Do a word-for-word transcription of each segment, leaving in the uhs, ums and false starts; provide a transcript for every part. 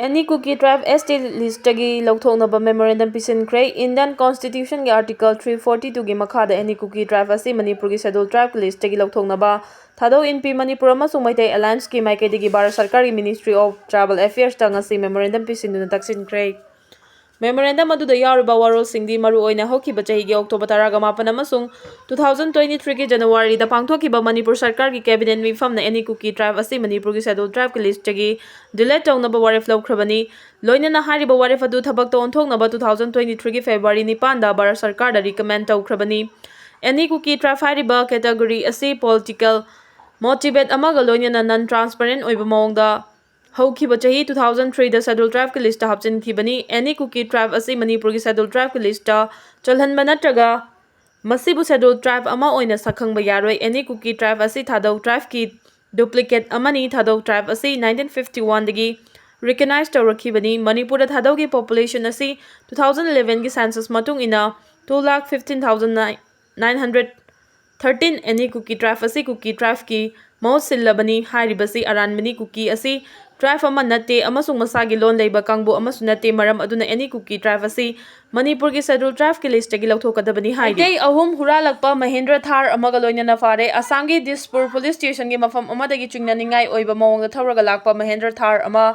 Any Kuki tribe S T listꯇꯒꯤ ꯂꯧꯊꯣꯛꯅꯕ memorandum ꯄꯤꯁꯤꯟꯈ꯭ꯔꯦ꯫ Indian Constitutionꯒꯤ Article three forty twoꯒꯤ ꯃꯈꯥꯗ Any Kuki tribe ꯑꯁꯤ ꯃꯅꯤꯄꯨꯔꯒꯤ Scheduled Tribe listꯇꯒꯤ ꯂꯧꯊꯣꯛꯅꯕ ꯊꯥꯗꯧ ꯏꯟꯄꯤ ꯃꯅꯤꯄꯨꯔ ꯑꯃꯁꯨꯡ ꯃꯩꯇꯩ Allianceꯀꯤ ꯃꯥꯏꯀꯩꯗꯒꯤ ꯚꯥꯔꯠ ꯁꯔꯀꯥꯔꯒꯤ Ministry of Tribal Affairsꯇ ꯉꯁꯤ memorandum ꯄꯤꯁꯤꯟꯗꯨꯅ ꯇꯛꯁꯤꯟꯈ꯭ꯔꯦ꯫ Memorandum ꯑꯗꯨꯗ ꯌꯥꯎꯔꯤꯕ ꯋꯥꯔꯣꯜꯁꯤꯡꯗꯤ ꯃꯔꯨꯑꯣꯏꯅ ꯍꯧꯈꯤꯕ ꯆꯍꯤꯒꯤ October ꯇꯔꯥꯒ ꯃꯥꯄꯟ ꯑꯃꯁꯨꯡ two thousand twenty-threeꯒꯤ Januaryꯗ ꯄꯥꯡꯊꯣꯛꯈꯤꯕ ꯃꯅꯤꯄꯨꯔ ꯁꯔꯀꯥꯔꯒꯤ Cabinet ꯃꯤꯐꯝꯅ Any Kuki tribe ꯑꯁꯤ ꯃꯅꯤꯄꯨꯔꯒꯤ Scheduled Tribeꯀꯤ listꯇꯒꯤ delete ꯇꯧꯅꯕ ꯋꯥꯔꯦꯞ ꯂꯧꯈ꯭ꯔꯕꯅꯤ꯫ ꯂꯣꯏꯅꯅ ꯍꯥꯏꯔꯤꯕ ꯋꯥꯔꯦꯞ ꯑꯗꯨ ꯊꯕꯛꯇ ꯑꯣꯟꯊꯣꯛꯅꯕ two thousand twenty-threeꯒꯤ February ꯅꯤꯄꯥꯟꯗ Bharat ꯁꯔꯀꯥꯔꯗ recommend ꯇꯧꯈ꯭ꯔꯕꯅꯤ꯫ Any Kuki tribe ꯍꯥꯏꯔꯤꯕ category ꯑꯁꯤ political motivate ꯑꯃꯒ ꯂꯣꯏꯅꯅ non transparent ꯑꯣꯏꯕ ꯃꯑꯣꯡꯗ ꯍꯧꯈꯤꯕ ꯆꯍꯤ two thousand threeꯗ Scheduled Tribeꯀꯤ listꯇ ꯍꯥꯞꯆꯤꯟꯈꯤꯕꯅꯤ꯫ Any Kuki tribe ꯑꯁꯤ ꯃꯅꯤꯄꯨꯔꯒꯤ Scheduled Tribeꯀꯤ listꯇ ꯆꯜꯍꯟꯕ ꯅꯠꯇ꯭ꯔꯒ ꯃꯁꯤꯕꯨ Scheduled Tribe ꯑꯃ ꯑꯣꯏꯅ ꯁꯛꯈꯪꯕ ꯌꯥꯔꯣꯏ꯫ Any Kuki tribe ꯑꯁꯤ ꯊꯥꯗꯧ tribeꯀꯤ duplicate ꯑꯃꯅꯤ꯫ ꯊꯥꯗꯧ tribe ꯑꯁꯤ nineteen fifty-oneꯗꯒꯤ recognize ꯇꯧꯔꯛꯈꯤꯕꯅꯤ꯫ ꯃꯅꯤꯄꯨꯔꯗ ꯊꯥꯗꯧꯒꯤ population ꯑꯁꯤ two thousand elevenꯒꯤ census ꯃꯇꯨꯡ ꯏꯟꯅ two lakh fifteen thousand nine hundred thirteen꯫ Any Kuki tribe ꯑꯁꯤ Kuki tribeꯀꯤ ꯃꯍꯨꯠ ꯁꯤꯜꯂꯕꯅꯤ꯫ ꯍꯥꯏꯔꯤꯕꯁꯤ ꯑꯔꯥꯟꯕꯅꯤ꯫ Kuki ꯑꯁꯤ tribe ꯑꯃ ꯅꯠꯇꯦ ꯑꯃꯁꯨꯡ ꯃꯁꯥꯒꯤ ꯂꯣꯟ ꯂꯩꯕ ꯀꯥꯡꯕꯨ ꯑꯃꯁꯨ ꯅꯠꯇꯦ꯫ ꯃꯔꯝ ꯑꯗꯨꯅ Any Kuki tribe ꯑꯁꯤ ꯃꯅꯤꯄꯨꯔꯒꯤ Scheduled Tribeꯀꯤ listꯇꯒꯤ ꯂꯧꯊꯣꯛꯀꯗꯕꯅꯤ ꯍꯥꯏꯔꯤ꯫ ꯃꯩꯇꯩ ꯑꯍꯨꯝ ꯍꯨꯔꯥꯜꯂꯛꯄ Mahindra Thar ꯑꯃꯒ ꯂꯣꯏꯅꯅ ꯐꯥꯔꯦ꯫ ꯑꯁꯥꯝꯒꯤ ꯗꯤꯁꯄꯨꯔ police stationꯒꯤ ꯃꯐꯝ ꯑꯃꯗꯒꯤ ꯆꯤꯡꯅꯅꯤꯡꯉꯥꯏ ꯑꯣꯏꯕ ꯃꯑꯣꯡꯗ ꯊꯧꯔꯒ ꯂꯥꯛꯄ Mahindra Thar ꯑꯃ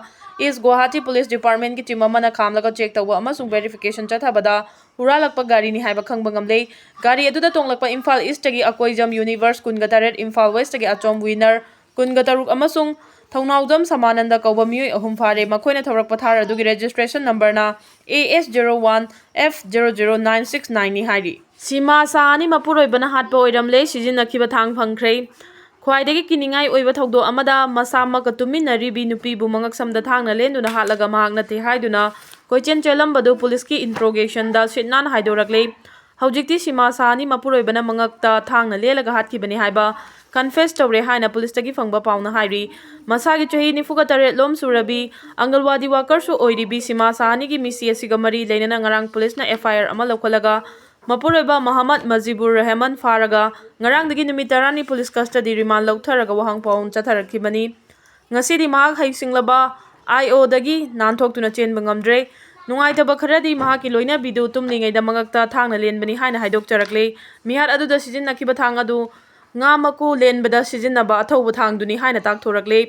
East Guwahati Police Departmentꯀꯤ team ꯑꯃꯅ ꯈꯥꯝꯂꯒ check ꯇꯧꯕ ꯑꯃꯁꯨꯡ verification ꯆꯠꯊꯕꯗ ꯍꯨꯔꯥꯜꯂꯛꯄ ꯒꯥꯔꯤꯅꯤ ꯍꯥꯏꯕ ꯈꯪꯕ ꯉꯝꯂꯦ꯫ ꯒꯥꯔꯤ ꯑꯗꯨꯗ ꯇꯣꯡꯂꯛꯄ ꯏꯝꯐꯥꯜ Eastꯇꯒꯤ ꯑꯀꯣꯏꯖꯝ Universe ꯀꯨꯟꯒ ꯇꯔꯦꯠ, ꯏꯝꯐꯥꯜ Westꯇꯒꯤ ꯑꯆꯣꯝ Winner ꯀꯨꯟꯒ ꯇꯔꯨꯛ ꯑꯃꯁꯨꯡ ꯊꯧꯅꯥꯎꯖꯝ ꯁꯃꯥꯅꯟꯗ ꯀꯧꯕ ꯃꯤꯑꯣꯏ ꯑꯍꯨꯝ ꯐꯥꯔꯦ꯫ ꯃꯈꯣꯏꯅ ꯊꯧꯔꯛꯄ Thar ꯑꯗꯨꯒꯤ registration numberꯅ A S zero one F zero zero nine six nineꯅꯤ ꯍꯥꯏꯔꯤ꯫ ꯁꯤꯃꯥ ꯁꯥꯍꯥꯅꯤ ꯃꯄꯨꯔꯣꯏꯕꯅ ꯍꯥꯠꯄ ꯑꯣꯏꯔꯝꯂꯦ꯫ ꯁꯤꯖꯤꯟꯅꯈꯤꯕ ꯊꯥꯡ ꯐꯪꯈ꯭ꯔꯦ꯫ ꯈ꯭ꯋꯥꯏꯗꯒꯤ ꯀꯤꯅꯤꯡꯉꯥꯏ ꯑꯣꯏꯕ ꯊꯧꯗꯣꯛ ꯑꯃꯗ ꯃꯁꯥꯃꯛꯀ ꯇꯨꯃꯤꯟꯅꯔꯤꯕꯤ ꯅꯨꯄꯤꯕꯨ ꯃꯉꯛꯁꯝꯗ ꯊꯥꯡꯅ ꯂꯦꯟꯗꯨꯅ ꯍꯥꯠꯂꯒ ꯃꯍꯥꯛ ꯅꯠꯇꯦ ꯍꯥꯏꯗꯨꯅ ꯀꯣꯏꯆꯦꯟ ꯆꯦꯜꯂꯝꯕꯗꯨ policeꯀꯤ interrogationꯗ ꯁꯤꯠ ꯅꯥꯟꯅ ꯍꯥꯏꯗꯣꯔꯛꯂꯦ꯫ ꯍꯧꯖꯤꯛꯇꯤ ꯁꯤꯃꯥ ꯁꯥꯍꯥꯅꯤ ꯃꯄꯨꯔꯣꯏꯕꯅ ꯃꯉꯛꯇ ꯊꯥꯡꯅ ꯂꯦꯜꯂꯒ ꯍꯥꯠꯈꯤꯕꯅꯤ ꯍꯥꯏꯕ confess ꯇꯧꯔꯦ ꯍꯥꯏꯅ policeꯇꯒꯤ ꯐꯪꯕ ꯄꯥꯎꯅ ꯍꯥꯏꯔꯤ꯫ ꯃꯁꯥꯒꯤ ꯆꯍꯤ ꯅꯤꯐꯨꯒ ꯇꯔꯦꯠ ꯂꯣꯝ ꯁꯨꯔꯕꯤ ꯑꯪꯒꯜꯋꯥꯗꯤ workerꯁꯨ ꯑꯣꯏꯔꯤꯕꯤ ꯁꯤꯃꯥ ꯁꯥꯍꯥꯅꯤꯒꯤ ꯃꯤꯁꯤ ꯑꯁꯤꯒ ꯃꯔꯤ ꯂꯩꯅꯅ ꯉꯔꯥꯡ policeꯅ F I R ꯑꯃ ꯂꯧꯈꯠꯂꯒ ꯃꯄꯨꯔꯣꯏꯕ ꯃꯍꯃꯗ ꯃꯖꯤꯕꯨꯔ ꯔꯍꯃꯟ ꯐꯥꯔꯒ ꯉꯔꯥꯡꯗꯒꯤ ꯅꯨꯃꯤꯠ ꯇꯔꯥꯅꯤ police custody remand ꯂꯧꯊꯔꯒ ꯋꯥꯍꯪ ꯄꯥꯎꯍꯪ ꯆꯠꯊꯔꯛꯈꯤꯕꯅꯤ꯫ ꯉꯁꯤꯗꯤ ꯃꯍꯥꯛ ꯍꯩꯁꯤꯡꯂꯕ ꯑꯥꯏ ꯑꯣꯗꯒꯤ ꯅꯥꯟꯊꯣꯛꯇꯨꯅ ꯆꯦꯟꯕ ꯉꯝꯗ꯭ꯔꯦ꯫ ꯅꯨꯡꯉꯥꯏꯇꯕ ꯈꯔꯗꯤ ꯃꯍꯥꯛꯀꯤ ꯂꯣꯏꯅꯕꯤꯗꯨ ꯇꯨꯝꯂꯤꯉꯩꯗ ꯃꯉꯛꯇ ꯊꯥꯡꯅ ꯂꯦꯟꯕꯅꯤ ꯍꯥꯏꯅ ꯍꯥꯏꯗꯣꯛꯆꯔꯛꯂꯦ꯫ ꯃꯤꯍꯥꯠ ꯑꯗꯨꯗ ꯁꯤꯖꯤꯟꯅꯈꯤꯕ ꯊꯥꯡ ꯑꯗꯨ ꯉꯥ ꯃꯀꯨ ꯂꯦꯟꯕꯗ ꯁꯤꯖꯤꯟꯅꯕ ꯑꯊꯧꯕ ꯊꯥꯡꯗꯨꯅꯤ ꯍꯥꯏꯅ ꯇꯥꯛꯊꯣꯔꯛꯂꯦ꯫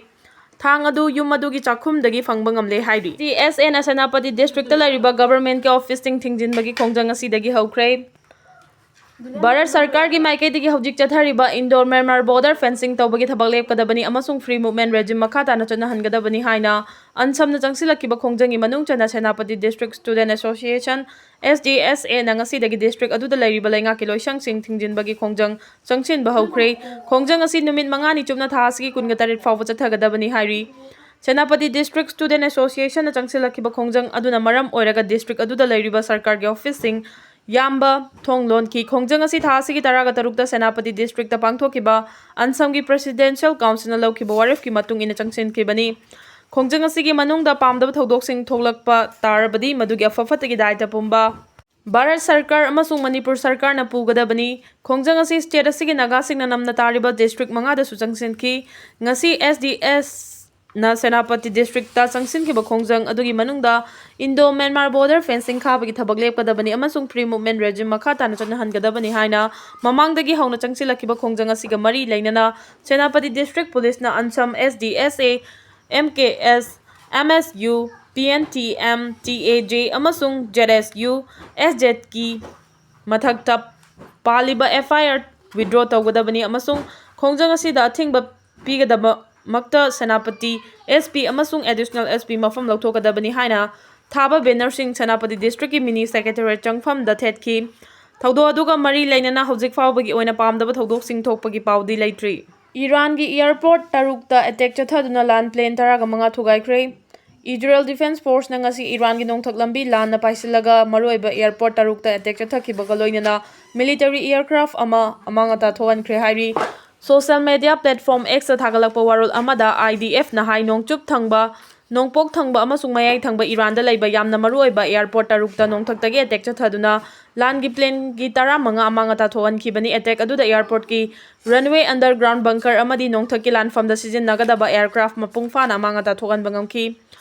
ꯊꯥꯡ ꯑꯗꯨ ꯌꯨꯝ ꯑꯗꯨꯒꯤ ꯆꯥꯛꯈꯨꯝꯗꯒꯤ ꯐꯪꯕ ꯉꯝꯂꯦ ꯍꯥꯏꯔꯤ꯫ ꯁꯤ ꯑꯦꯁ ꯑꯦꯅ ꯁꯦꯅꯥꯄꯇꯤ ꯗꯤꯁꯇ꯭ꯔꯤꯛꯇ ꯂꯩꯔꯤꯕ ꯒꯚꯔꯟꯃꯦꯟꯠꯀꯤ ꯑꯣꯐꯤꯁꯁꯤꯡ ꯊꯤꯡꯖꯤꯟꯕꯒꯤ ꯈꯣꯡꯖꯪ ꯉꯁꯤꯗꯒꯤ ꯍꯧꯈ꯭ꯔꯦ꯫ ꯚꯥꯔꯠ ꯁꯔꯀꯥꯔꯒꯤ ꯃꯥꯏꯀꯩꯗꯒꯤ ꯍꯧꯖꯤꯛ ꯆꯠꯊꯔꯤꯕ ꯏꯟꯗꯣ ꯃ꯭ꯌꯥꯟꯃꯥꯔ ꯕꯣꯔꯗꯔ ꯐꯦꯟꯁꯤꯡ ꯇꯧꯕꯒꯤ ꯊꯕꯛ ꯂꯦꯞꯀꯗꯕꯅꯤ ꯑꯃꯁꯨꯡ ꯐ꯭ꯔꯤ ꯃꯨꯚꯃꯦꯟꯠ ꯔꯦꯖꯤꯝ ꯃꯈꯥ ꯇꯥꯅ ꯆꯠꯅꯍꯟꯒꯗꯕꯅꯤ ꯍꯥꯏꯅ ꯑꯟꯁꯝꯅ ꯆꯪꯁꯤꯜꯂꯛꯈꯤꯕ ꯈꯣꯡꯖꯪꯒꯤ ꯃꯅꯨꯡ ꯆꯟꯅ Senapati district student association, S D S ꯑꯦꯅ ꯉꯁꯤꯗꯒꯤ ꯗꯤꯁꯇ꯭ꯔꯤꯛ ꯑꯗꯨꯗ ꯂꯩꯔꯤꯕ ꯂꯩꯉꯥꯛꯀꯤ ꯂꯣꯏꯁꯪꯁꯤꯡ ꯊꯤꯡꯖꯤꯟꯕꯒꯤ ꯈꯣꯡꯖꯪ ꯆꯪꯁꯤꯟꯕ ꯍꯧꯈ꯭ꯔꯦ꯫ ꯈꯣꯡꯖꯪ ꯑꯁꯤ ꯅꯨꯃꯤꯠ ꯃꯉꯥꯅꯤ ꯆꯨꯞꯅ ꯊꯥ ꯑꯁꯤꯒꯤ ꯀꯨꯟꯒ ꯇꯔꯦꯠ ꯐꯥꯎꯕ ꯆꯠꯊꯒꯗꯕꯅꯤ ꯍꯥꯏꯔꯤ꯫ ꯁꯦꯅꯥꯄꯇꯤ ꯗꯤꯁꯇ꯭ꯔꯤꯛ ꯁ꯭ꯇꯨꯗꯦꯟꯠ ꯑꯦꯁꯣꯁꯤꯌꯦꯁꯟꯅ ꯆꯪꯁꯤꯜꯂꯛꯈꯤꯕ ꯈꯣꯡꯖꯪ ꯑꯗꯨꯅ ꯃꯔꯝ ꯑꯣꯏꯔꯒ ꯗꯤꯁꯇ꯭ꯔꯤꯛ ꯑꯗꯨꯗ ꯂꯩꯔꯤꯕ ꯁꯔꯀꯥꯔꯒꯤ ꯑꯣꯐꯤꯁꯁꯤꯡ ꯌꯥꯝꯕ ꯊꯣꯡ ꯂꯣꯟꯈꯤ꯫ ꯈꯣꯡꯖꯪ ꯑꯁꯤ ꯊꯥ ꯑꯁꯤꯒꯤ ꯇꯔꯥꯒ ꯇꯔꯨꯛꯇ ꯁꯦꯅꯥꯄꯇꯤ ꯗꯤꯁꯇ꯭ꯔꯤꯛꯇ ꯄꯥꯡꯊꯣꯛꯈꯤꯕ ꯑꯟꯁꯝꯒꯤ ꯄ꯭ꯔꯦꯁꯤꯗꯦꯟꯁꯤꯌꯦꯜ ꯀꯥꯎꯟꯁꯤꯜꯅ ꯂꯧꯈꯤꯕ ꯋꯥꯔꯦꯞꯀꯤ ꯃꯇꯨꯡ ꯏꯟꯅ ꯆꯪꯁꯤꯟꯈꯤꯕꯅꯤ꯫ ꯈꯣꯡꯖꯪ ꯑꯁꯤꯒꯤ ꯃꯅꯨꯡꯗ ꯄꯥꯝꯗꯕ ꯊꯧꯗꯣꯛꯁꯤꯡ ꯊꯣꯛꯂꯛꯄ ꯇꯥꯔꯕꯗꯤ ꯃꯗꯨꯒꯤ ꯑꯐ ꯐꯠꯇꯒꯤ ꯗꯥꯏꯇ ꯄꯨꯝꯕ ꯚꯥꯔꯠ ꯁꯔꯀꯥꯔ ꯑꯃꯁꯨꯡ ꯃꯅꯤꯄꯨꯔ ꯁꯔꯀꯥꯔꯅ ꯄꯨꯒꯗꯕꯅꯤ꯫ ꯈꯣꯡꯖꯪ ꯑꯁꯤ ꯁ꯭ꯇꯦꯠ ꯑꯁꯤꯒꯤ ꯅꯥꯒꯥꯁꯤꯡꯅ ꯅꯝꯅ ꯇꯥꯔꯤꯕ ꯗꯤꯁꯇ꯭ꯔꯤꯛ ꯃꯉꯥꯗꯁꯨ ꯆꯪꯁꯤꯟꯈꯤ꯫ ꯉꯁꯤ ꯑꯦꯁ ꯗꯤ ꯑꯦꯁꯅ ꯁꯦꯅꯥꯄꯇꯤ ꯗꯤꯁꯇ꯭ꯔꯤꯛꯇ ꯆꯪꯁꯤꯟꯈꯤꯕ ꯈꯣꯡꯖꯪ ꯑꯗꯨꯒꯤ ꯃꯅꯨꯡꯗ ꯏꯟꯗꯣ ꯃ꯭ꯌꯥꯟꯃꯥꯔ ꯕꯣꯔꯗꯔ ꯐꯦꯟꯁꯤꯡ ꯈꯥꯕꯒꯤ ꯊꯕꯛ ꯂꯦꯞꯀꯗꯕꯅꯤ ꯑꯃꯁꯨꯡ ꯐ꯭ꯔꯤ ꯃꯨꯚꯃꯦꯟꯠ ꯔꯦꯖꯤꯝ ꯃꯈꯥ ꯇꯥꯅ ꯆꯠꯅꯍꯟꯒꯗꯕꯅꯤ ꯍꯥꯏꯅ ꯃꯃꯥꯡꯗꯒꯤ ꯍꯧꯅ ꯆꯪꯁꯤꯜꯂꯛꯈꯤꯕ ꯈꯣꯡꯖꯪ ꯑꯁꯤꯒ ꯃꯔꯤ ꯂꯩꯅꯅ ꯁꯦꯅꯥꯄꯇꯤ ꯗꯤꯁꯇ꯭ꯔꯤꯛ ꯄꯨꯂꯤꯁꯅ ꯑꯟꯁꯝ, S D S A, M K S, M S U, P N T M, T A J ꯑꯃꯁꯨꯡ ꯖꯦꯗ ꯑꯦꯁ ꯌꯨ, ꯑꯦꯁ ꯖꯦꯗꯀꯤ ꯃꯊꯛꯇ ꯄꯥꯜꯂꯤꯕ ꯑꯦꯐ ꯑꯥꯏ ꯑꯥꯔ ꯋꯤꯗ꯭ꯔꯣ ꯇꯧꯒꯗꯕꯅꯤ ꯑꯃꯁꯨꯡ ꯈꯣꯡꯖꯪ ꯑꯁꯤꯗ ꯑꯊꯤꯡꯕ ꯄꯤꯒꯗꯕꯃꯛꯇ ꯁꯦꯅꯥꯄꯇꯤ ꯑꯦꯁ ꯄꯤ ꯑꯃꯁꯨꯡ ꯑꯦꯗꯤꯁꯅꯦꯜ ꯑꯦꯁ ꯄꯤ ꯃꯐꯝ ꯂꯧꯊꯣꯛꯀꯗꯕꯅꯤ ꯍꯥꯏꯅ ꯊꯥꯕ ꯕꯦꯅꯔꯁꯤꯡ ꯁꯦꯅꯥꯄꯇꯤ ꯗꯤꯁꯇ꯭ꯔꯤꯛꯀꯤ ꯃꯤꯅꯤ ꯁꯦꯀ꯭ꯔꯦꯇꯦꯔꯤꯌꯦꯠ ꯆꯪꯐꯝꯗ ꯊꯦꯠꯈꯤ꯫ ꯊꯧꯗꯣꯛ ꯑꯗꯨꯒ ꯃꯔꯤ ꯂꯩꯅꯅ ꯍꯧꯖꯤꯛ ꯐꯥꯎꯕꯒꯤ ꯑꯣꯏꯅ ꯄꯥꯝꯗꯕ ꯊꯧꯗꯣꯛꯁꯤꯡ ꯊꯣꯛꯄꯒꯤ ꯄꯥꯎꯗꯤ ꯂꯩꯇ꯭ꯔꯤ꯫ ꯏꯔꯥꯟꯒꯤ ꯑꯦꯌꯔꯄꯣꯔꯠ ꯇꯔꯨꯛꯇ ꯑꯦꯇꯦꯛ ꯆꯠꯊꯗꯨꯅ ꯂꯥꯟ ꯄ꯭ꯂꯦꯟ ꯇꯔꯥꯒ ꯃꯉꯥ ꯊꯨꯒꯥꯏꯈ꯭ꯔꯦ꯫ ꯏꯖꯔꯦꯜ ꯗꯤꯐꯦꯟꯁ ꯐꯣꯔꯁꯅ ꯉꯁꯤ ꯏꯔꯥꯟꯒꯤ ꯅꯣꯡꯊꯛ ꯂꯝꯕꯤ ꯂꯥꯟꯅ ꯄꯥꯏꯁꯤꯜꯂꯒ ꯃꯔꯨꯑꯣꯏꯕ ꯑꯦꯌꯔꯄꯣꯔꯠ ꯇꯔꯨꯛꯇ ꯑꯦꯇꯦꯛ ꯆꯠꯊꯈꯤꯕꯒ ꯂꯣꯏꯅꯅ ꯃꯤꯂꯤꯇꯔꯤ ꯑꯦꯌꯔꯀ꯭ꯔꯥꯐ ꯑꯃ ꯑꯃꯥꯡ ꯑꯇꯥ ꯊꯣꯛꯍꯟꯈ꯭ꯔꯦ ꯍꯥꯏꯔꯤ꯫ ꯁꯣꯁꯤꯌꯦꯜ ꯃꯦꯗꯤꯌꯥ ꯄ꯭ꯂꯦꯠꯐꯣꯔꯝ ꯑꯦꯛꯁꯇ ꯊꯥꯒꯠꯂꯛꯄ ꯋꯥꯔꯣꯜ ꯑꯃꯗ, ꯑꯥꯏ ꯗꯤ ꯑꯦꯐꯅ ꯍꯥꯏ, ꯅꯣꯡꯆꯨꯞ ꯊꯪꯕ, ꯅꯣꯡꯄꯣꯛ ꯊꯪꯕ ꯑꯃꯁꯨꯡ ꯃꯌꯥꯏ ꯊꯪꯕ ꯏꯔꯥꯟꯗ ꯂꯩꯕ ꯌꯥꯝꯅ ꯃꯔꯨꯑꯣꯏꯕ ꯑꯦꯌꯔꯄꯣꯔꯠ ꯇꯔꯨꯛꯇ ꯅꯣꯡꯊꯛꯇꯒꯤ ꯑꯦꯇꯦꯛ ꯆꯠꯊꯗꯨꯅ ꯂꯥꯟꯒꯤ ꯄ꯭ꯂꯦꯟꯒꯤ ꯇꯔꯥꯃꯉꯥ ꯑꯃꯥꯡ ꯑꯇꯥ ꯊꯣꯛꯍꯟꯈꯤꯕꯅꯤ꯫ ꯑꯦꯇꯦꯛ ꯑꯗꯨꯗ ꯑꯦꯌꯔꯄꯣꯔꯠꯀꯤ ꯔꯟꯋꯦ, ꯑꯟꯗꯔꯒ꯭ꯔꯥꯎꯟ ꯕꯪꯀꯔ ꯑꯃꯗꯤ ꯅꯣꯡꯊꯛꯀꯤ ꯂꯥꯟꯐꯝꯗ ꯁꯤꯖꯤꯟꯅꯒꯗꯕ ꯑꯦꯌꯔꯀ꯭ꯔꯥꯐ ꯃꯄꯨꯡ ꯐꯥꯅ ꯑꯃꯥꯡ ꯑꯇꯥ ꯊꯣꯛꯍꯟꯕ ꯉꯝꯈꯤ꯫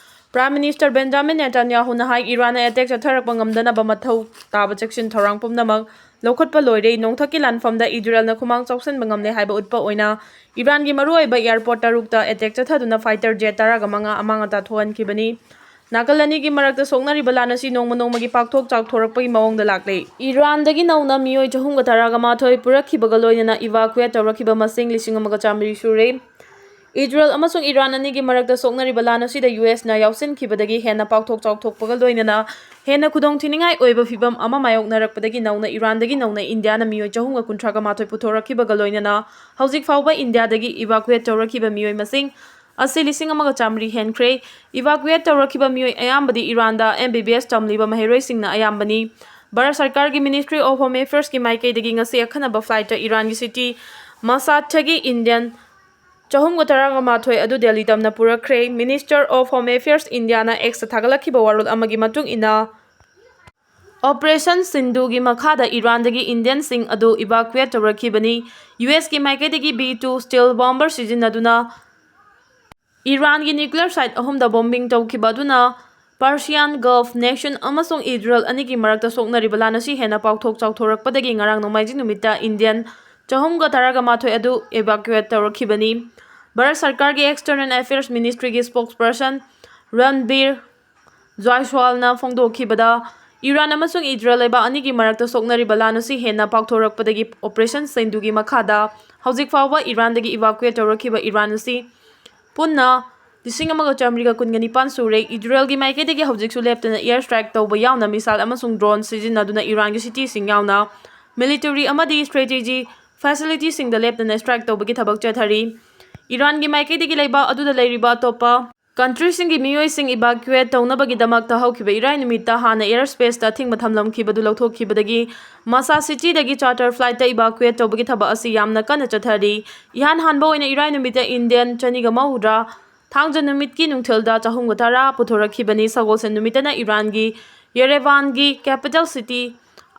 Prime Minister Benjamin Netanyahu ꯅ ꯍꯥꯏ, ꯏꯔꯥꯟꯅ ꯑꯦꯇꯦꯛ ꯆꯠꯊꯔꯛꯄ ꯉꯝꯗꯅꯕ ꯃꯊꯧ ꯇꯥꯕ ꯆꯦꯛꯁꯤꯟ ꯊꯧꯔꯥꯡ ꯄꯨꯝꯅꯃꯛ ꯂꯧꯈꯠꯄ ꯂꯣꯏꯔꯦ꯫ ꯅꯣꯡꯊꯛꯀꯤ ꯂꯥꯟꯐꯝꯗ ꯏꯖꯔꯦꯜꯅ ꯈꯨꯃꯥꯡ ꯆꯥꯎꯁꯤꯟꯕ ꯉꯝꯂꯦ ꯍꯥꯏꯕ ꯎꯠꯄ ꯑꯣꯏꯅ ꯏꯔꯥꯟꯒꯤ ꯃꯔꯨꯑꯣꯏꯕ ꯑꯦꯌꯔꯄꯣꯔꯠ ꯇꯔꯨꯛꯇ ꯑꯦꯇꯦꯛ ꯆꯠꯊꯗꯨꯅ ꯐꯥꯏꯇꯔ ꯖꯦꯠ ꯇꯔꯥꯒ ꯃꯉꯥ ꯑꯃꯥꯡ ꯑꯇꯥ ꯊꯣꯛꯍꯟꯈꯤꯕꯅꯤ꯫ ꯅꯥꯀꯜ ꯑꯅꯤꯒꯤ ꯃꯔꯛꯇ ꯁꯣꯛꯅꯔꯤꯕ ꯂꯥꯟ ꯑꯁꯤ ꯅꯣꯡꯃ ꯅꯣꯡꯃꯒꯤ ꯄꯥꯛꯊꯣꯛ ꯆꯥꯎꯊꯣꯔꯛꯄꯒꯤ ꯃꯑꯣꯡꯗ ꯂꯥꯛꯂꯦ꯫ ꯏꯔꯥꯟꯗꯒꯤ ꯅꯧꯅ ꯃꯤꯑꯣꯏ ꯆꯍꯨꯝꯒ ꯇꯔꯥꯒ ꯃꯥꯊꯣꯏ ꯄꯨꯔꯛꯈꯤꯕꯒ ꯂꯣꯏꯅꯅ ꯏꯚꯥꯀ꯭ꯌꯨꯑꯦꯠ ꯇꯧꯔꯛꯈꯤꯕ ꯃꯁꯤꯡ ꯂꯤꯁꯤꯡ ꯑꯃꯒ ꯆꯥꯃꯔꯤ ꯁꯨꯔꯦ꯫ ꯏꯖꯔꯦꯜ ꯑꯃꯁꯨꯡ ꯏꯔꯥꯟ ꯑꯅꯤꯒꯤ ꯃꯔꯛꯇ ꯁꯣꯛꯅꯔꯤꯕ ꯂꯥꯟ ꯑꯁꯤꯗ ꯌꯨ ꯑꯦꯁꯅ ꯌꯥꯎꯁꯤꯟꯈꯤꯕꯗꯒꯤ ꯍꯦꯟꯅ ꯄꯥꯛꯊꯣꯛ ꯆꯥꯎꯊꯣꯛꯄꯒ ꯂꯣꯏꯅꯅ ꯍꯦꯟꯅ ꯈꯨꯗꯣꯡꯊꯤꯅꯤꯡꯉꯥꯏ ꯑꯣꯏꯕ ꯐꯤꯚꯝ ꯑꯃ ꯃꯥꯌꯣꯛꯅꯔꯛꯄꯗꯒꯤ ꯅꯧꯅ ꯏꯔꯥꯟꯗꯒꯤ ꯅꯧꯅ ꯏꯟꯗꯤꯌꯥꯅ ꯃꯤꯑꯣꯏ ꯆꯍꯨꯝꯒ ꯀꯨꯟꯊ꯭ꯔꯥꯒ ꯃꯥꯊꯣꯏ ꯄꯨꯊꯣꯔꯛꯈꯤꯕꯒ ꯂꯣꯏꯅꯅ ꯍꯧꯖꯤꯛ ꯐꯥꯎꯕ ꯏꯟꯗꯤꯌꯥꯗꯒꯤ ꯏꯚꯥꯀ꯭ꯌꯨꯑꯦꯠ ꯇꯧꯔꯛꯈꯤꯕ ꯃꯤꯑꯣꯏ ꯃꯁꯤꯡ ꯑꯁꯤ ꯂꯤꯁꯤꯡ ꯑꯃꯒ ꯆꯥꯃꯔꯤ ꯍꯦꯟꯈ꯭ꯔꯦ꯫ ꯏꯚꯥꯀ꯭ꯌꯨꯑꯦꯠ ꯇꯧꯔꯛꯈꯤꯕ ꯃꯤꯑꯣꯏ ꯑꯌꯥꯝꯕꯗꯤ ꯏꯔꯥꯟꯗ ꯑꯦꯝ ꯕꯤ ꯕꯤ ꯑꯦꯁ ꯇꯝꯂꯤꯕ ꯃꯍꯩꯔꯣꯏꯁꯤꯡꯅ ꯑꯌꯥꯝꯕꯅꯤ꯫ ꯚꯥꯔꯠ ꯁꯔꯀꯥꯔꯒꯤ Ministry of Home Affairs ꯀꯤ ꯃꯥꯏꯀꯩꯗꯒꯤ ꯉꯁꯤ ꯑꯈꯟꯅꯕ ꯐ꯭ꯂꯥꯏꯠꯇ ꯏꯔꯥꯟꯒꯤ ꯁꯤꯇꯤ ꯃꯁꯥꯠꯇꯒꯤ ꯏꯟꯗꯤꯌꯟ ꯆꯍꯨꯝꯒ ꯇꯔꯥꯒ ꯃꯥꯊꯣꯏ ꯑꯗꯨ ꯗꯦꯜꯂꯤ ꯇꯝꯅ ꯄꯨꯔꯛꯈ꯭ꯔꯦ꯫ Minister of Home Affairs ꯏꯟꯗꯤꯌꯥꯅ ꯑꯦꯛꯁꯇ ꯊꯥꯒꯠꯂꯛꯈꯤꯕ ꯋꯥꯔꯣꯜ ꯑꯃꯒꯤ ꯃꯇꯨꯡ ꯏꯟꯅ, ꯑꯣꯄꯔꯦꯁꯟ ꯁꯤꯟꯙꯨꯒꯤ ꯃꯈꯥꯗ ꯏꯔꯥꯟꯗꯒꯤ ꯏꯟꯗꯤꯌꯟꯁꯤꯡ ꯑꯗꯨ ꯏꯚꯥꯀ꯭ꯌꯨꯑꯦꯠ ꯇꯧꯔꯛꯈꯤꯕꯅꯤ꯫ ꯌꯨ ꯑꯦꯁꯀꯤ ꯃꯥꯏꯀꯩꯗꯒꯤ ꯕꯤ ꯇꯨ ꯁ꯭ꯇꯤꯜ ꯕꯣꯝꯕꯔ ꯁꯤꯖꯤꯟꯅꯗꯨꯅ ꯏꯔꯥꯟꯒꯤ ꯅ꯭ꯌꯨꯀ꯭ꯂꯤꯌꯔ ꯁꯥꯏꯠ ꯑꯍꯨꯝꯗ ꯕꯣꯝꯕꯤꯡ ꯇꯧꯈꯤꯕ ꯑꯗꯨꯅ ꯄꯥꯔꯁꯤꯌꯥꯟ ꯒꯜꯐ ꯅꯦꯁꯟ ꯑꯃꯁꯨꯡ ꯏꯖꯔꯦꯜ ꯑꯅꯤꯒꯤ ꯃꯔꯛꯇ ꯁꯣꯛꯅꯔꯤꯕ ꯂꯥꯟ ꯑꯁꯤ ꯍꯦꯟꯅ ꯄꯥꯛꯊꯣꯛ ꯆꯥꯎꯊꯣꯔꯛꯄꯗꯒꯤ ꯉꯔꯥꯡ ꯅꯣꯡꯃꯥꯏꯖꯤꯡ ꯅꯨꯃꯤꯠꯇ ꯏꯟꯗꯤꯌꯟ ꯆꯍꯨꯝꯒ ꯇꯔꯥꯒ ꯃꯥꯊꯣꯏ ꯑꯗꯨ ꯏꯚꯥꯀ꯭ꯌꯨꯑꯦꯠ ꯇꯧꯔꯛꯈꯤꯕꯅꯤ꯫ ꯚꯥꯔꯠ ꯁꯔꯀꯥꯔꯒꯤ External Affairs Ministry ꯒꯤ spokesperson ꯔꯟꯕꯤꯔ ꯖꯥꯏꯁ꯭ꯋꯥꯜꯅ ꯐꯣꯡꯗꯣꯛꯈꯤꯕꯗ, ꯏꯔꯥꯟ ꯑꯃꯁꯨꯡ ꯏꯖꯔꯦꯜ ꯂꯩꯕꯥꯛ ꯑꯅꯤꯒꯤ ꯃꯔꯛꯇ ꯁꯣꯛꯅꯔꯤꯕ ꯂꯥꯟ ꯑꯁꯤ ꯍꯦꯟꯅ ꯄꯥꯛꯊꯣꯔꯛꯄꯗꯒꯤ ꯑꯣꯄꯔꯦꯁꯟ ꯁꯤꯟꯙꯨꯒꯤ ꯃꯈꯥꯗ ꯍꯧꯖꯤꯛ ꯐꯥꯎꯕ ꯏꯔꯥꯟꯗꯒꯤ ꯏꯚꯥꯀ꯭ꯌꯨꯑꯦꯠ ꯇꯧꯔꯛꯈꯤꯕ ꯏꯔꯥꯟ ꯑꯁꯤ ꯄꯨꯟꯅ ꯂꯤꯁꯤꯡ ꯑꯃꯒ ꯆꯥꯃꯔꯤꯒ ꯀꯨꯟꯒ ꯅꯤꯄꯥꯟ ꯁꯨꯔꯦ꯫ ꯏꯖꯔꯦꯜꯒꯤ ꯃꯥꯏꯀꯩꯗꯒꯤ ꯍꯧꯖꯤꯛꯁꯨ ꯂꯦꯞꯇꯅ ꯑꯦꯌꯔ ꯁ꯭ꯇ꯭ꯔꯥꯏꯛ ꯇꯧꯕ ꯌꯥꯎꯅ ꯃꯤꯁꯥꯏꯜ ꯑꯃꯁꯨꯡ ꯗ꯭ꯔꯣꯟ ꯁꯤꯖꯤꯟꯅꯗꯨꯅ ꯏꯔꯥꯟꯒꯤ ꯁꯤꯇꯤꯁꯤꯡ ꯌꯥꯎꯅ ꯃꯤꯂꯤꯇꯔꯤ ꯑꯃꯗꯤ ꯁ꯭ꯇ꯭ꯔꯦꯇꯦꯖꯤ ꯐꯦꯁꯤꯂꯤꯇꯤꯁꯤꯡꯗ ꯂꯦꯞꯇꯅ ꯁ꯭ꯇ꯭ꯔꯥꯏꯛ ꯇꯧꯕꯒꯤ ꯊꯕꯛ ꯆꯠꯊꯔꯤ꯫ ꯏꯔꯥꯟꯒꯤ ꯃꯥꯏꯀꯩꯗꯒꯤ ꯂꯩꯕꯥꯛ ꯑꯗꯨꯗ ꯂꯩꯔꯤꯕ ꯑꯇꯣꯞꯄ ꯀꯟꯇ꯭ꯔꯤꯁꯤꯡꯒꯤ ꯃꯤꯑꯣꯏꯁꯤꯡ ꯏꯚꯥꯀ꯭ꯌꯨꯑꯦꯠ ꯇꯧꯅꯕꯒꯤꯗꯃꯛꯇ ꯍꯧꯈꯤꯕ ꯏꯔꯥꯏ ꯅꯨꯃꯤꯠꯇ ꯍꯥꯟꯅ ꯑꯦꯌꯔ ꯁ꯭ꯄꯦꯁꯇ ꯑꯊꯤꯡꯕ ꯊꯝꯂꯝꯈꯤꯕꯗꯨ ꯂꯧꯊꯣꯛꯈꯤꯕꯗꯒꯤ ꯃꯁꯥ ꯁꯤꯇꯤꯗꯒꯤ ꯆꯥꯔꯇꯔ ꯐ꯭ꯂꯥꯏꯠꯇ ꯏꯚꯥꯀ꯭ꯌꯨꯑꯦꯠ ꯇꯧꯕꯒꯤ ꯊꯕꯛ ꯑꯁꯤ ꯌꯥꯝꯅ ꯀꯟꯅ ꯆꯠꯊꯔꯤ꯫ ꯏꯍꯥꯟ ꯍꯥꯟꯕ ꯑꯣꯏꯅ ꯏꯔꯥꯏ ꯅꯨꯃꯤꯠꯇ ꯏꯟꯗꯤꯌꯟ ꯆꯅꯤꯒ ꯃꯧꯗ꯭ꯔꯥ, ꯊꯥꯡꯖ ꯅꯨꯃꯤꯠꯀꯤ ꯅꯨꯡꯊꯤꯜꯗ ꯆꯍꯨꯝꯒ ꯇꯔꯥ ꯄꯨꯊꯣꯔꯛꯈꯤꯕꯅꯤ꯫ ꯁꯒꯣꯜꯁꯦꯟ ꯅꯨꯃꯤꯠꯇꯅ ꯏꯔꯥꯟꯒꯤ ꯌꯦꯔꯦꯚꯥꯟꯒꯤ ꯀꯦꯄꯤꯇꯦꯜ ꯁꯤꯇꯤ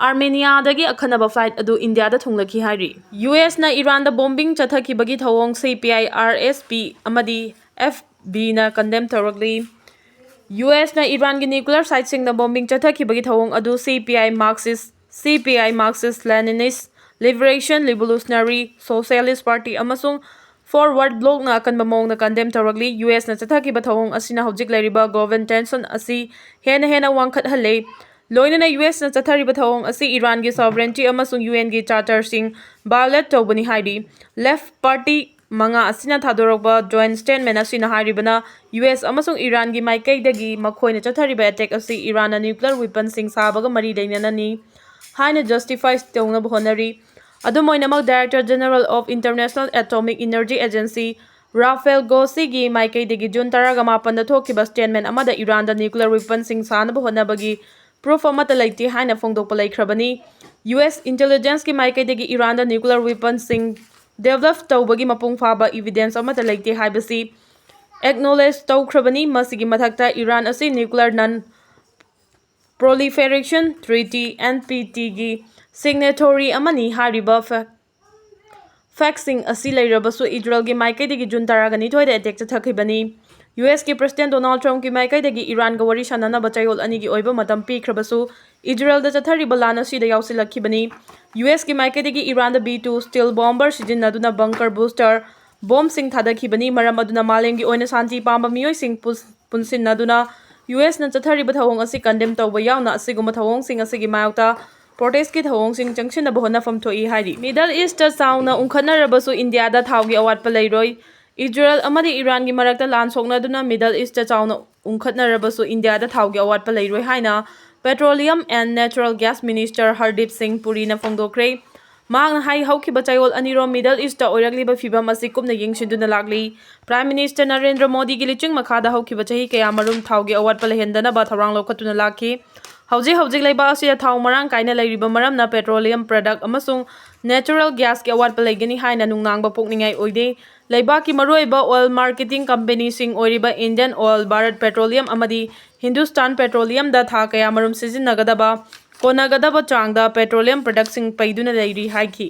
ꯑꯥꯔꯃꯦꯅꯤꯌꯥꯗꯒꯤ ꯑꯈꯟꯅꯕ ꯐ꯭ꯂꯥꯏꯠ ꯑꯗꯨ ꯏꯟꯗꯤꯌꯥꯗ ꯊꯨꯡꯂꯈꯤ ꯍꯥꯏꯔꯤ꯫ ꯌꯨ ꯑꯦꯁꯅ ꯏꯔꯥꯟꯗ ꯕꯣꯝꯕꯤꯡ ꯆꯠꯊꯈꯤꯕꯒꯤ ꯊꯧꯑꯣꯡ ꯁꯤ P I R S P ꯑꯃꯗꯤ F ꯕꯤꯅ condemn ꯇꯧꯔꯛꯂꯤ꯫ U ꯑꯦꯁꯅ ꯏꯔꯥꯟꯒꯤ nuclear siteꯁꯤꯡꯗ bombing ꯆꯠꯊꯈꯤꯕꯒꯤ ꯊꯧꯑꯣꯡ ꯑꯗꯨ C P I Marxist, C P I Marxist Leninist Liberation Revolutionary Socialist Party ꯑꯃꯁꯨꯡ Forward Blocꯅ ꯑꯀꯟꯕ ꯃꯑꯣꯡꯗ condemn ꯇꯧꯔꯛꯂꯤ꯫ ꯌꯨ ꯑꯦꯁꯅ ꯆꯠꯊꯈꯤꯕ ꯊꯧꯑꯣꯡ ꯑꯁꯤꯅ ꯍꯧꯖꯤꯛ ꯂꯩꯔꯤꯕ global tension ꯑꯁꯤ ꯍꯦꯟꯅ ꯍꯦꯟꯅ ꯋꯥꯡꯈꯠꯍꯜꯂꯦ꯫ ꯂꯣꯏꯅꯅ ꯌꯨ ꯑꯦꯁꯅ ꯆꯠꯊꯔꯤꯕ ꯊꯧꯑꯣꯡ ꯑꯁꯤ ꯏꯔꯥꯟꯒꯤ sovereignty ꯑꯃꯁꯨꯡ U Nꯒꯤ charterꯁꯤꯡ violate ꯇꯧꯕꯅꯤ ꯍꯥꯏꯔꯤ꯫ Left party ꯃꯉꯥ ꯑꯁꯤꯅ ꯊꯥꯗꯣꯔꯛꯄ joint statement ꯑꯁꯤꯅ ꯍꯥꯏꯔꯤꯕꯅ, ꯌꯨ ꯑꯦꯁ ꯑꯃꯁꯨꯡ ꯏꯔꯥꯟꯒꯤ ꯃꯥꯏꯀꯩꯗꯒꯤ ꯃꯈꯣꯏꯅ ꯆꯠꯊꯔꯤꯕ attack ꯑꯁꯤ ꯏꯔꯥꯟꯅ nuclear weaponꯁꯤꯡ ꯁꯥꯕꯒ ꯃꯔꯤ ꯂꯩꯅꯅꯅꯤ ꯍꯥꯏꯅ justify ꯇꯧꯅꯕ ꯍꯣꯠꯅꯔꯤ꯫ ꯑꯗꯨꯝ ꯑꯣꯏꯅꯃꯛ, Director General of International Atomic Energy Agency Rafael Grossiꯒꯤ ꯃꯥꯏꯀꯩꯗꯒꯤ ꯖꯨꯟ ꯇꯔꯥꯃꯥꯄꯟꯗ ꯊꯣꯛꯈꯤꯕ statement ꯑꯃꯗ ꯏꯔꯥꯟꯗ nuclear weaponꯁꯤꯡ ꯁꯥꯅꯕ ꯍꯣꯠꯅꯕꯒꯤ proof ꯑꯃꯠꯇ ꯂꯩꯇꯦ ꯍꯥꯏꯅ ꯐꯣꯡꯗꯣꯛꯄ ꯂꯩꯈ꯭ꯔꯕꯅꯤ꯫ U S intelligenceꯀꯤ ꯃꯥꯏꯀꯩꯗꯒꯤ ꯏꯔꯥꯟꯗ nuclear weaponꯁꯤꯡ develop ꯇꯧꯕꯒꯤ ꯃꯄꯨꯡ ꯐꯥꯕ evidence ꯑꯃꯠꯇ ꯂꯩꯇꯦ ꯍꯥꯏꯕꯁꯤ acknowledge ꯇꯧꯈ꯭ꯔꯕꯅꯤ꯫ ꯃꯁꯤꯒꯤ ꯃꯊꯛꯇ, ꯏꯔꯥꯟ ꯑꯁꯤ Nuclear Non Proliferation Treaty, N P Tꯒꯤ signatory ꯑꯃꯅꯤ ꯍꯥꯏꯔꯤꯕ fact factꯁꯤꯡ ꯑꯁꯤ ꯂꯩꯔꯕꯁꯨ, ꯏꯖꯔꯦꯜꯒꯤ ꯃꯥꯏꯀꯩꯗꯒꯤ ꯖꯨꯟ ꯇꯔꯥꯒ ꯅꯤꯊꯣꯏꯗ attack ꯆꯠꯊꯈꯤꯕꯅꯤ꯫ ꯌꯨ ꯑꯦꯁꯀꯤ President Donald Trumpꯀꯤ ꯃꯥꯏꯀꯩꯗꯒꯤ ꯏꯔꯥꯟꯒ ꯋꯥꯔꯤ ꯁꯥꯅꯅꯕ ꯆꯌꯣꯜ ꯑꯅꯤꯒꯤ ꯑꯣꯏꯕ ꯃꯇꯝ ꯄꯤꯈ꯭ꯔꯕꯁꯨ, ꯏꯖꯔꯦꯜꯗ ꯆꯠꯊꯔꯤꯕ ꯂꯥꯟ ꯑꯁꯤꯗ ꯌꯥꯎꯁꯤꯜꯂꯛꯈꯤꯕꯅꯤ꯫ ꯌꯨ ꯑꯦꯁꯀꯤ ꯃꯥꯏꯀꯩꯗꯒꯤ ꯏꯔꯥꯟꯗ B two stealth bomber ꯁꯤꯖꯤꯟꯅꯗꯨꯅ bunker booster bombꯁꯤꯡ ꯊꯥꯗꯈꯤꯕꯅꯤ꯫ ꯃꯔꯝ ꯑꯗꯨꯅ ꯃꯥꯂꯦꯝꯒꯤ ꯑꯣꯏꯅ ꯁꯥꯟꯇꯤ ꯄꯥꯝꯕ ꯃꯤꯑꯣꯏꯁꯤꯡ ꯄꯨꯟ- ꯄꯨꯟꯁꯤꯟꯅꯗꯨꯅ ꯌꯨ ꯑꯦꯁꯅ ꯆꯠꯊꯔꯤꯕ ꯊꯧꯑꯣꯡ ꯑꯁꯤ condemn ꯇꯧꯕ ꯌꯥꯎꯅ ꯑꯁꯤꯒꯨꯝꯕ ꯊꯧꯑꯣꯡꯁꯤꯡ ꯑꯁꯤꯒꯤ ꯃꯥꯌꯣꯛꯇ protestꯀꯤ ꯊꯧꯑꯣꯡꯁꯤꯡ ꯆꯪꯁꯤꯟꯅꯕ ꯍꯣꯠꯅꯐꯝ ꯊꯣꯛꯏ ꯍꯥꯏꯔꯤ꯫ Middle Eastꯇ ꯆꯥꯎꯅ ꯎꯪꯈꯠꯅꯔꯕꯁꯨ ꯏꯟꯗꯤꯌꯥꯗ ꯊꯥꯎꯒꯤ ꯑꯋꯥꯠꯄ ꯂꯩꯔꯣꯏ꯫ ꯏꯖꯔꯦꯜ ꯑꯃꯗꯤ ꯏꯔꯥꯟꯒꯤ ꯃꯔꯛꯇ ꯂꯥꯟ ꯁꯣꯛꯅꯗꯨꯅ Middle Eastꯇ ꯆꯥꯎꯅ ꯎꯪꯈꯠꯅꯔꯕꯁꯨ ꯏꯟꯗꯤꯌꯥꯗ ꯊꯥꯎꯒꯤ ꯑꯋꯥꯠꯄ ꯂꯩꯔꯣꯏ ꯍꯥꯏꯅ Petroleum and Natural Gas Minister Hardeep Singh Puriꯅ ꯐꯣꯡꯗꯣꯛꯈ꯭ꯔꯦ꯫ ꯃꯍꯥꯛꯅ ꯍꯥꯏ, ꯍꯧꯈꯤꯕ ꯆꯌꯣꯜ ꯑꯅꯤꯔꯣꯝ Middle Eastꯇ ꯑꯣꯏꯔꯛꯂꯤꯕ ꯐꯤꯚꯝ ꯑꯁꯤ ꯀꯨꯞꯅ ꯌꯦꯡꯁꯤꯟꯗꯨꯅ ꯂꯥꯛꯂꯤ꯫ Prime Minister ꯅꯔꯦꯟꯗ꯭ꯔ ꯃꯣꯗꯤꯒꯤ ꯂꯨꯆꯤꯡ ꯃꯈꯥꯗ ꯍꯧꯈꯤꯕ ꯆꯍꯤ ꯀꯌꯥꯃꯔꯨꯝ ꯊꯥꯎꯒꯤ ꯑꯋꯥꯠꯄ ꯂꯩꯍꯟꯗꯅꯕ ꯊꯧꯔꯥꯡ ꯂꯧꯈꯠꯇꯨꯅ ꯂꯥꯛꯈꯤ꯫ ꯍꯧꯖꯤꯛ ꯍꯧꯖꯤꯛ ꯂꯩꯕꯥꯛ ꯑꯁꯤꯗ ꯊꯥꯎ ꯃꯔꯥꯡ ꯀꯥꯏꯅ ꯂꯩꯔꯤꯕ ꯃꯔꯝꯅ petroleum product ꯑꯃꯁꯨꯡ natural gasꯀꯤ ꯑꯋꯥꯠꯄ ꯂꯩꯒꯅꯤ ꯍꯥꯏꯅ ꯅꯨꯡꯅꯥꯡꯕ ꯄꯣꯛꯅꯤꯡꯉꯥꯏ ꯑꯣꯏꯗꯦ꯫ ꯂꯩꯕꯥꯛꯀꯤ ꯃꯔꯨꯑꯣꯏꯕ oil marketing companyꯁꯤꯡ ꯑꯣꯏꯔꯤꯕ Indian Oil, Bharat Petroleum ꯑꯃꯗꯤ Hindustan Petroleumꯗ ꯊꯥ ꯀꯌꯥꯃꯔꯨꯝ ꯁꯤꯖꯤꯟꯅꯒꯗꯕ ꯀꯣꯟꯅꯒꯗꯕ ꯆꯥꯡꯗ petroleum productꯁꯤꯡ ꯄꯩꯗꯨꯅ ꯂꯩꯔꯤ ꯍꯥꯏꯈꯤ꯫